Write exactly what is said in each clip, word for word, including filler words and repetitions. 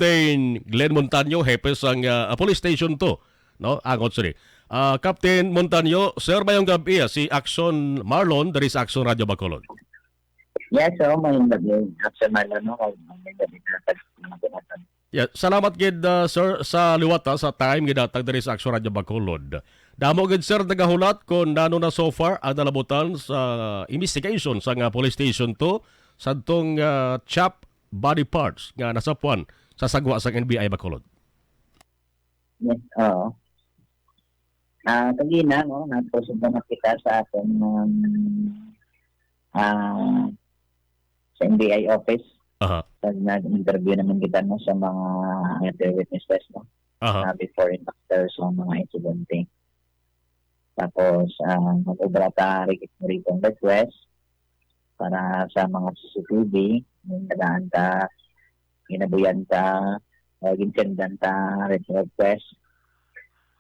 Captain Glenn Montaño, hepe sang, ah, Police Station two, no? Angot sini. Ah, Captain Montaño, sir, mayong gab-i, ah, si Action Marlon diri sa Action Radio Bacolod. Yes, oo, mayong gab-i, Action Marlon, no? Mayong gab-i sa mga binatang. Yeah, salamat gid, ah, sir, sa liwat, ah, sa time gidatag diri sa Action Radio Bacolod. Damo gid, sir, nagahulat kung nano na so far ang nalabutan sa investigation sa nga Police Station two sadtong, ah, chop body parts nga nasapuan sa sagwa sang N B I Bacolod. Yes, oo. Ah, kagina, no, nagpusog na kita sa aton, um, ah, sa N B I office. Aha. Pag nag-interview naman kita, no, sa mga other witnesses, no, Aha. ah, before and after sa mga insidente. Tapos, ah, mag-obra ta re-, written request para sa mga C C T V, yung tagaan ta, ginabuyan ta, o ginsendan ta written request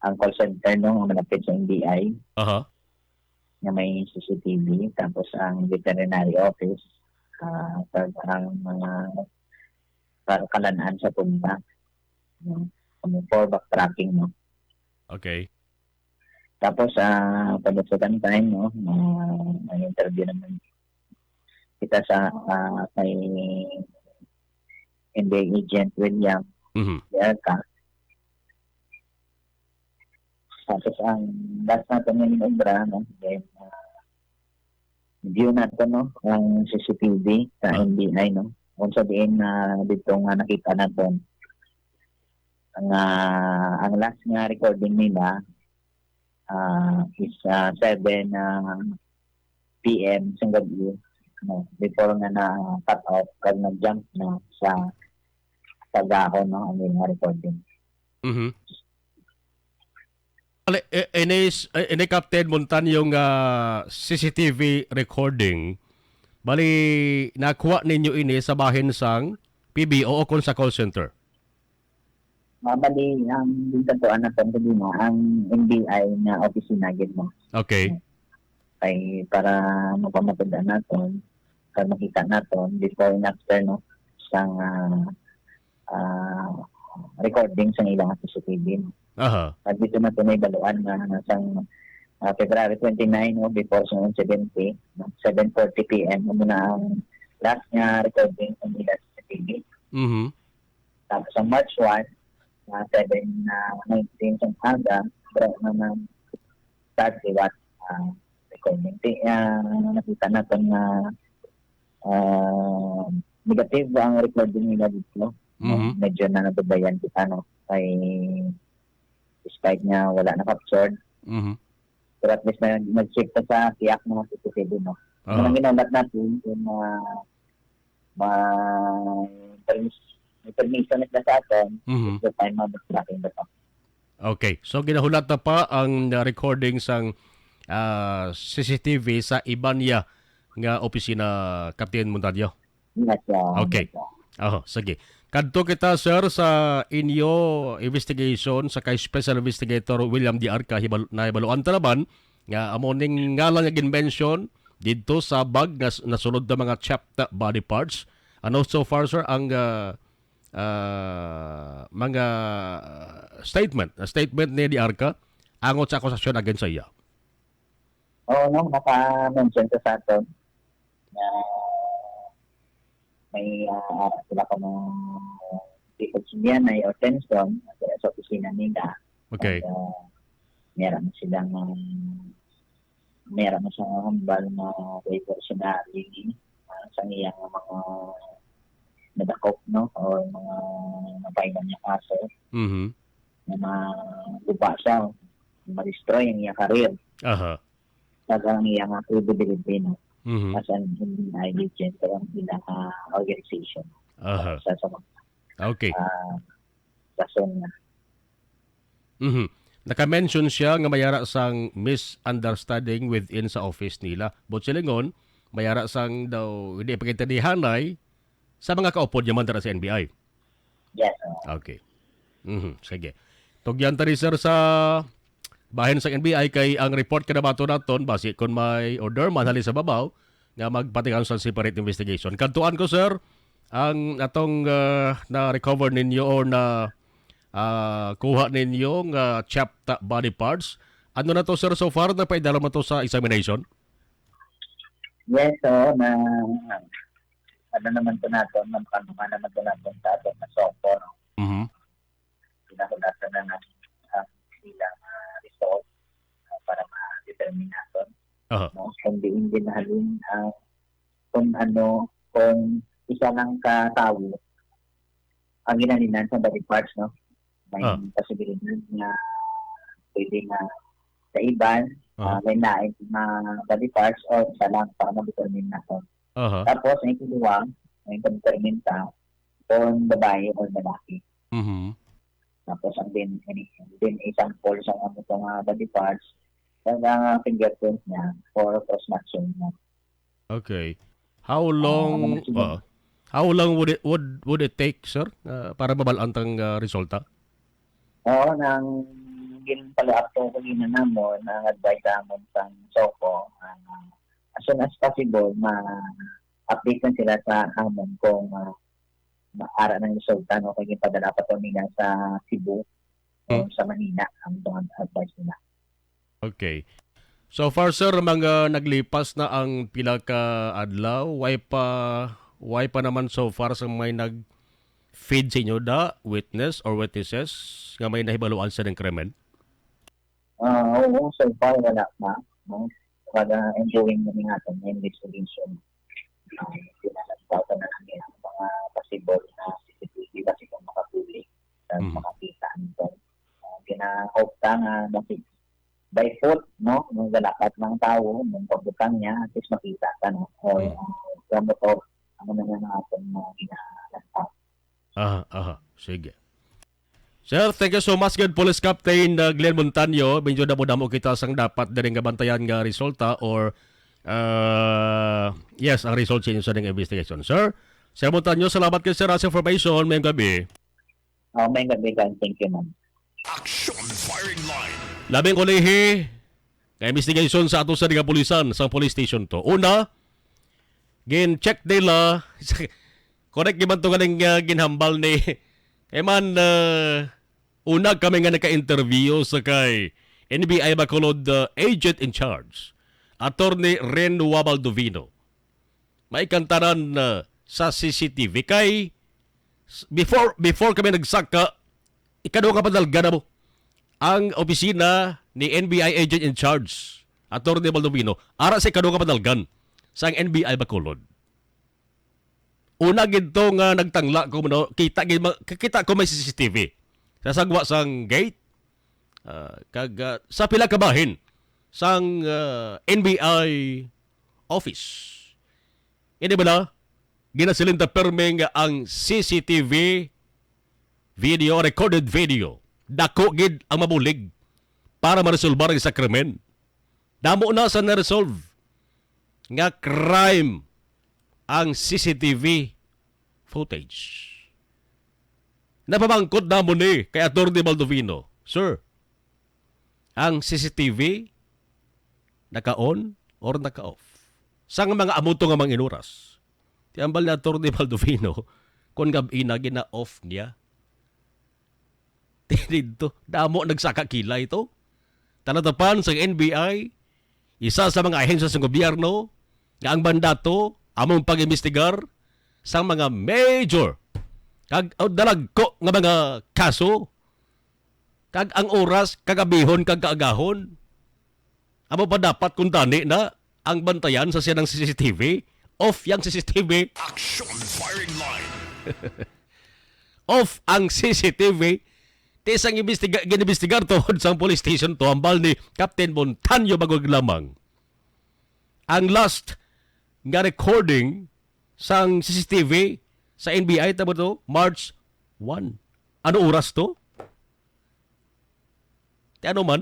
ang call center, no, nga malapit sa N B I Aha. nga may C C T V, tapos ang veterinary office, ah, kag ang mga kal-, kalan-an sa punta, no? Kamo for backtracking, no? Okay. Tapos, ah, for the second time, no, ah, nag-interview naman kita sa, ah, kay N B I agent William Mhm. Biarca. Tapos ang last nato nga obra, no, then, ah, view nato, no, ang C C T V sa Ah. N B I, no. Kung sa diin na dito nga nakita naton ang, ah, ang last nga recording nila, ah, is, ah, seven, ah, P M sa gabi, no, before nga na cut off kag nag-jump na sa, sa dahon, no, ang iyang recording. Mhm. Ali, i-, ini s-, i-, ini, Captain Montaño, nga C C T V recording, bali, nakuha ninyo ini sa bahin sang P B O o kon sa call center? Ah, bali, ang gintantuan naton kagina, ang N B I na opisina gid, no? Okay. Kay para mapamatud-an naton, kag makita naton before and after, no, sang, ah, ah, recording sang ilang C C T V, no? Aha. At dito naton nahibaluan nga sang, ah, February twenty-nine, no, before sang insidente, no, seven forty P M, amo na ang last nga recording sang ilang C C T V. Mhm. Tapos ang March one, ah, seven, ah, nineteen sa aga, wala naman start liwat, ah, recording. Ti-, ah, nakita naton nga, ah, negative ang recording nila dito, no? Mhm. Medyo na nababayan kita, no? Kay, despite nga wala na captured, Mhm. pero at least na, nag-check pa sa tiyak mga C C T V, no? Aha. Ang ginahulat natin, yung, ah, may permis-, may permiso na sila sa aton, Mhm. it's the time na mag-tracking na to. Okay. So, ginahulat na pa ang, uh, recording sang, ah, C C T V sa iban niya nga opisina, Captain Montaño? Yes, sir. Okay. Yes, sir. Oho, sige. Kadto kita, sir, sa inyo investigation sa kay Special Investigator William D. Arca, hibal-, nahibaluan ta naman nga amo ning ngalan nga gin-mention didto sa bag nga s-, nasulod nga mga chopped body parts. Ano so far, sir, ang, ah, ah, mga, ah, statement, ah, statement ni D. Arca angot sa akusasyon against sa iya? Oo, no, naka-mention ka sa aton na may, ah, sila ka ng Bicol Sinianay or Tenson sa, sa opisina nila. Okay. At, ah, meron silang, um, meron na siyang hambal na diversionary, ah, sa iyang mga nadakop, no? O mga napainan niya kaso. Mhm. Na maguba siya, ma-destroy ang iyang career. Aha. Kag ang iyang credibility, no? Mhm. As an N B I agent, o ang pinaka organization. Aha. Sa, sa mga, Okay. ah, rason nga. Mhm. Naka-mention siya nga may ara sang misunderstanding within sa office nila. But silingon, may ara sang daw hindi pagkaintindihanay sa mga kaupod niya man dira sa N B I. Yes, sir. Okay. Mhm, sige. Tugyan ta ni, sir, sa bahin sa N B I kay ang report kay nabaton naton, basi kon may order man halin sa babaw nga magpatikang sa separate investigation. Kadtuan ko, sir, ang atong, ah, na-recover ninyo or na, ah, kuha ninyo nga chopped body parts. Ano na to, sir, so far? Napaidalom na to sa examination? Yes, oo, na ano naman po natin, na makalungan naman po natin sa ating masoko, no? Mhm. Pinakulasan na natin ang ilang ah, result ah, para ma-determine natin. Aha. No? Kung diin din halin ang kung ano, kung isa lang ka tawo ang ginalinan sa body parts, no? May Ah. posibilidad na pwede na sa iban, Aha. ah, may lain na body parts o isa lang para ma-determine natin. Aha. Tapos, ang ikaduha, ang determine ka kung babae o lalaki. Mhm. Tapos, ang din, din i-sample sa mga mga body parts, sa mga fingerprints niya or cross-matching niya. Okay. How long, ano, sige. uh, how long would it would would it take, sir, uh, para mabal-an tang uh, resulta? Oo, nang gin-follow up ko kanina namon, ang advice namon sa SOCO, ang, ah, as soon as possible, ma-update na sila sa amon kung ah, maara ng resulta, no? Kung yung padala pa to nila sa Cebu, o Hmm. sa Manila, ang mga advice nila. Okay. So far, sir, mga naglipas na ang pila ka adlaw, why pa why pa naman so far sa may nag-feed sa inyo da, witness or witnesses nga may nahibaluan sa ng krimen? Ah, oo, so far wala pa, no? Kada ongoing na nga itong investigation. Ah, pinanagpapa na namin ang mga possible na C C T V kasi kung makapuli, Mhm. makakita nito. Ah, gina-hope ka nga basi by foot, no? Nung galakat ng tao, nung pagbutan niya, at least makita ka, no? Or Mhm. uh, sa motor, ano na nga natin na ginalantaw. Aha, aha. Sige. Sir, thank you so much, good Police Captain uh, Glenn Montaño. Medyo damo-damo kita sang dapat diri nga bantayan nga resulta or uh, yes, ang result sa inyo sa ning investigation. Sir, Sir Montaño, salamat kay Sir sa information. Mayong gabi. Oh, may gabi ka. Thank you, ma'am. Action firing line. Labing ulihi nga investigation sa ato sa nga pulisan sa police station to. Una, gin-check nila, correct gyud man to ganing uh, ginhambal ni kay man uh, una kami nga naka-interview sa kay N B I Bacolod uh, agent in charge, Attorney Renua Baldovino. May kantanan uh, sa C C T V kay s- before before kami nagsaka, ikaduha nga panalga na mo ang opisina ni N B I agent in charge, Attorney Baldovino, ara sa ikaduha nga panalgan sang N B I Bacolod. Una gid to nga nagtangla ko, no, kita gid ma- kita ko may C C T V sa sagwa sang gate, ah, kag ah, sa pila ka bahin sang ah, N B I office. Ini bala, ginasiling ta permi nga ang C C T V video, recorded video, dako gid ang mabulig para maresolbar ang isa krimen. Damo na sa na-resolve nga crime ang C C T V footage. Napamangkot namon ni kay Attorney Baldovino, "Sir, ang C C T V naka-on or naka-off?" Sang mga amuto nga mga inuras. Ti ambal ni Attorney Baldovino, kung gab-i na gina-off niya. Didto, damo nagsaka kilay to. Talatapan sang N B I, isa sa mga ahensya sa gobyerno nga ang mandato among pag-imbestigar sa mga major kag dalagko nga mga kaso, kag ang oras kagabihon kag kaagahon. Amo pa dapat kung tani na ang bantayan sa siya ng C C T V? Off yang C C T V. Action firing line. Off ang C C T V. Ti sang imbestiga, ginimbestigar tuhod sang police station to, ambal ni Captain Montaño Bagog lamang. Ang last nga recording sang C C T V sa N B I, tama to, March one. Ano oras to? Ti ano man?